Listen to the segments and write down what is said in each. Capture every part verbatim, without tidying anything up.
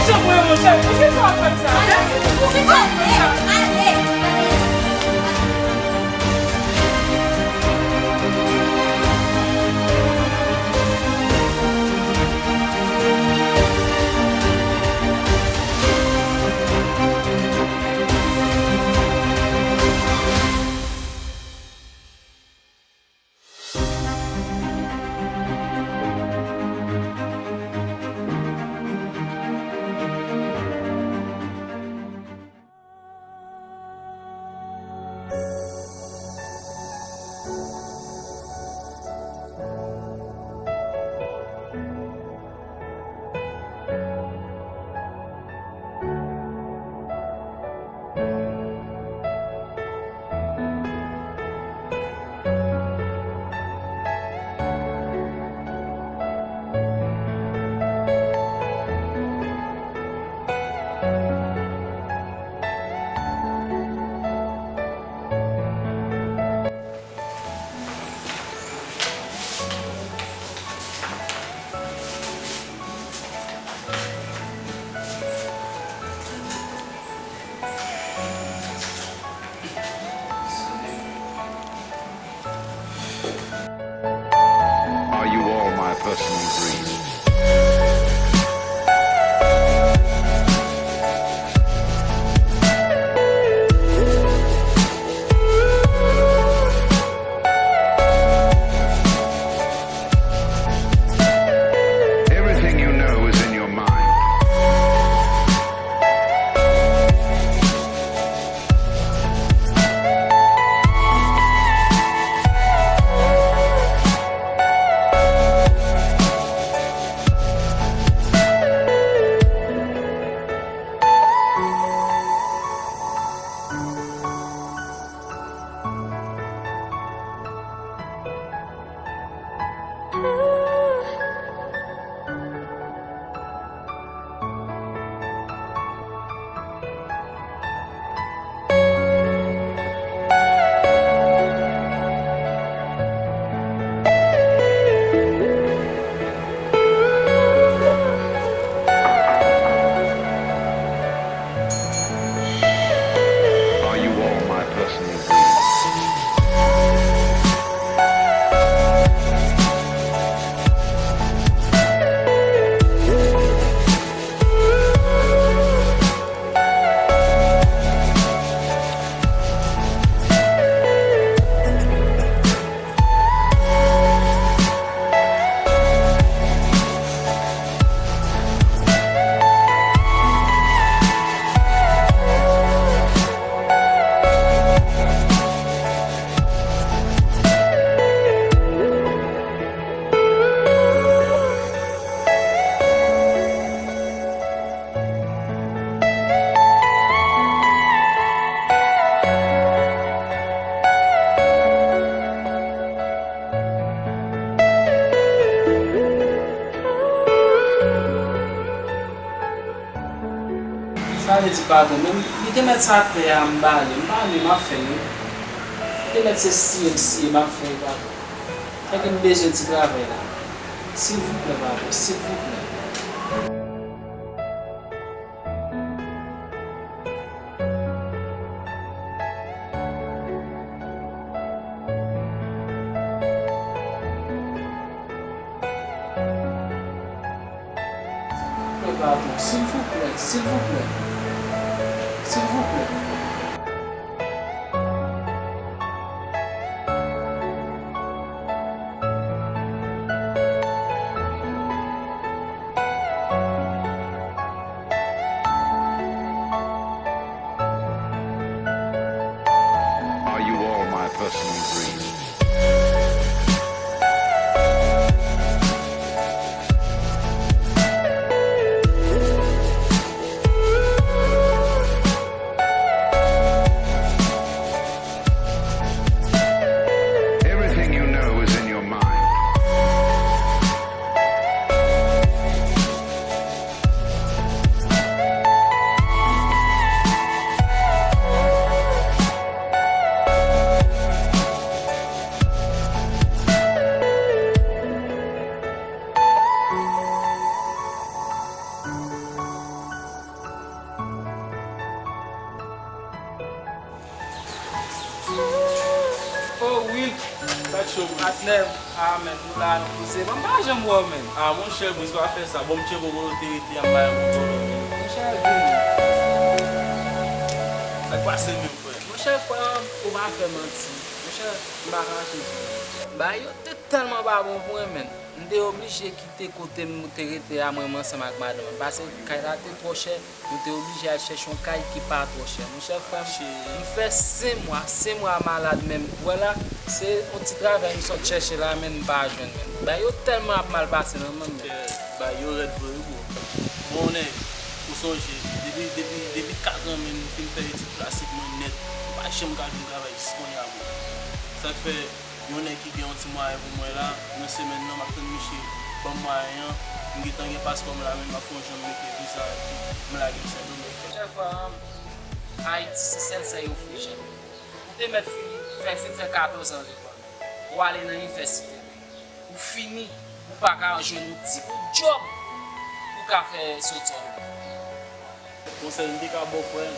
Chanpre, monchè, poukisa w ap fè m sa? Poukisa w ap fè m sa? Are you all my personal dreams? Everything you know is in your mind. Are you all my personal dreams? Sa vle di, patwon, men li te mèt sa klè a, m bale, m bale, m ap fè l, wi. Li te mèt se siye m siye, m ap fè l, patwon. Sèke m bezwen ti travay la. Silvouplè, patwon, silvouplè. Silvouplè, patwon, silvouplè, silvouplè. Silvouplè. Are you all my personal dreams? Everything you know is in your mind. Cho, Briz. Patnè m, ah, men, nou la, nou poze. Bon, m pa janm wè w, men. Ah, monchè, Briz, pa fè sa. Bon, m tcheke w kote w te rete, y ap bay yon bon kòlò, men. Monchè, vini. Sa k pase menm, frè? Monchè, frè, ou pa fè manti. Monchè, m pa kache di w. Bagay yo te tèlman pa bon pou mwen, men. M te oblije kite kote m te rete a, mwen menm ansanm ak madanm mwen. Paske kay la te twò chè, nou te oblije al chèche yon kay ki pa twò chè. Monchè, frè m, m fè senk mwa, senk mwa malad menm. Ou wè la, se yon ti travay m sot chèche la, men m pa jwenn, men. Bagay yo tèlman ap mal pase nan men m, men. Bagay yo rèd vre, wi, bro. Bon, nèg, ou sonje, depi, depi, depi katran, men, m fin fè etid plastik mwen nèt. M pa janm ka jwenn travay jis kounye a, bro. Sa k fè, yon nèg ki gen yon ti mwayen pou mwen la, nan semèn nan, m ap tann misye ban m mwayen an. M gentan gen paspò m la, men m ap fè yon jan m mete viza epi m lage m Sendomeng. Chèf, um, Ayiti se sèl sa yo fè, chèf. Ou te mèt fini, fè, fin fè katòz an lekòl. Ou ale nan inivèsite. Ou fini, ou pa ka jwenn yon ti bout djòb pou ka fè soti anlè. Konsèy m te ka ba w, frè m,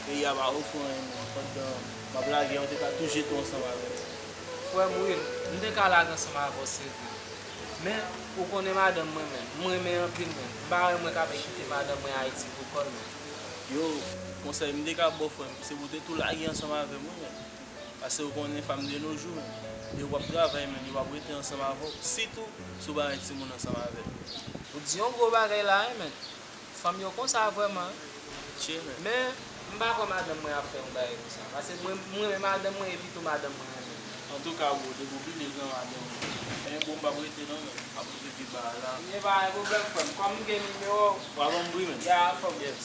peyi a pa ofri w anyen non, pandan m ap lage a, ou te ka tou jete w ansanm avè m. Frè m, wi, m te ka lage ansanm avè w, se vre. Men, ou konnen madanm mwen menm, m renmen anpil menm. M pa renmen mwen ka kite madanm mwen Ayiti pou kò l menm. Yo, konsèy m te ka ba w, frè m, se pou w te tou lage ansanm avè m, wi, menm. Paske ou konnen fanm de nos jours, men, yo p ap travay, men, yo p ap rete ansanm avè w. Sitou, si w pa gen timoun ansanm avè l. Ou di yon gwo bagay la, wi, men. Fanm yo konsa vrèman, wi. Che, men. Men, m pa kwè madanm mwen ap fè yon bagay konsa. Paske mwen, m renmen madanm mwen, epi tou madanm mwen renmen m. Antouka, bro, depi w vini gran madanm mwen. Men, bon, m p ap rete non, men. M ap rete pi ba a la. Men pa gen pwoblèm, frè m. Kòm m gen nimewo w. W a ban m pri, men. Ya, frè m. Yes.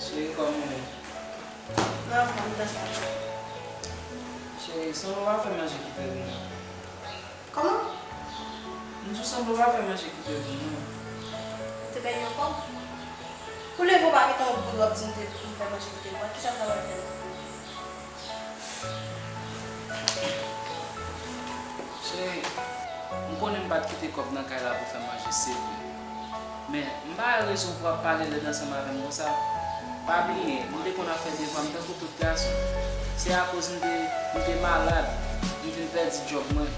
Cheri, kòman w ye? Nan fòm, tata. Cheri, sanble w pa fè manje kite pou mwen. Kòman? M di w sanble w pa fè manje kite pou mwen. Ou te bay yon kòb? Ou leve w pa kite yon bout w ap di m te, m fè manje kite pou mwen. Kisa m ta pral fè la? Cheri, m konnen m pa t kite kòb nan kay la pou fè manje, se vre. Men, m pa wè rezon pou w ap pale lèd ansanm avè m konsa. Pa bliye, m te konn ap fè devwa m tankou tout gason. Se akoz m te, m te malad, m vin pèdi djòb mwen.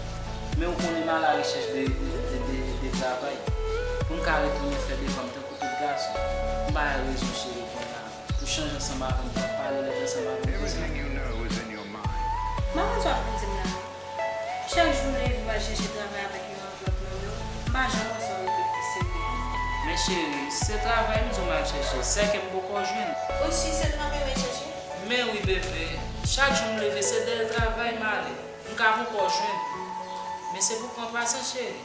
Men ou konnen m a la rechèch de, de, de, de, de travay. Pou m ka retounen fè devwa m tankou tout gason. M pa wè rezon, cheri, kounye a. Ou chanje ansanm avè m, w ap pale lèd ansanm avè m konsa. Everything you know is in your mind. M pa konn sa w ap vin di m la. Chak jou w leve w al chèche travay avèk yon anvlòp nan men w, m pa janm wè sa w regle ki serye. Men cheri, se travay m di w m al chèche, sèke m poko jwenn. Osi, se travay w al chèche? Men wi bebe, chak jou m leve se dèyè travay m ale. M ka poko jwenn. Men se pou pran pasyans cheri.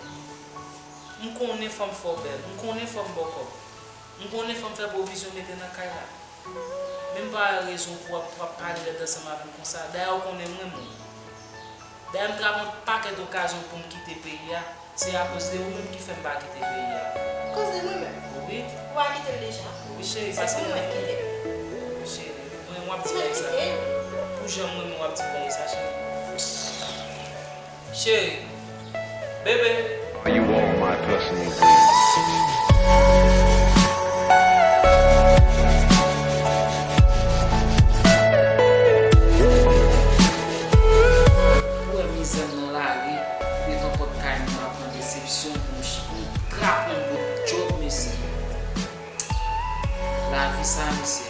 M konnen fò m fè w bèl, m konnen fò m ba w kòb. M konnen fò m fè pwovizyon mete nan kay la. Men m pa wè rezon pou w ap, pou w ap pale lèd ansanm avè m konsa. Dayè ou konnen m renmen w. Dayè m trapè yon pakèt okazyon pou m kite peyi a. Se akoz de ou menm ki fè m pa kite peyi a. Akoz de mwen menm? Wi. Ou pa kite l deja? Wi, cheri, paske mwen menm ki kite l. Cheri, mwen, w ap di bagay sa. Pou jan mwen, w ap di bagay sa, cheri. Cheri, bebe. Are you all my personal dreams? Ou wè mizè m nan lari, devan pòt kay mwen m ap pran desepsyon pou m ch-, pou m trape yon bout djòb, mesye. Lavi sa, mesye.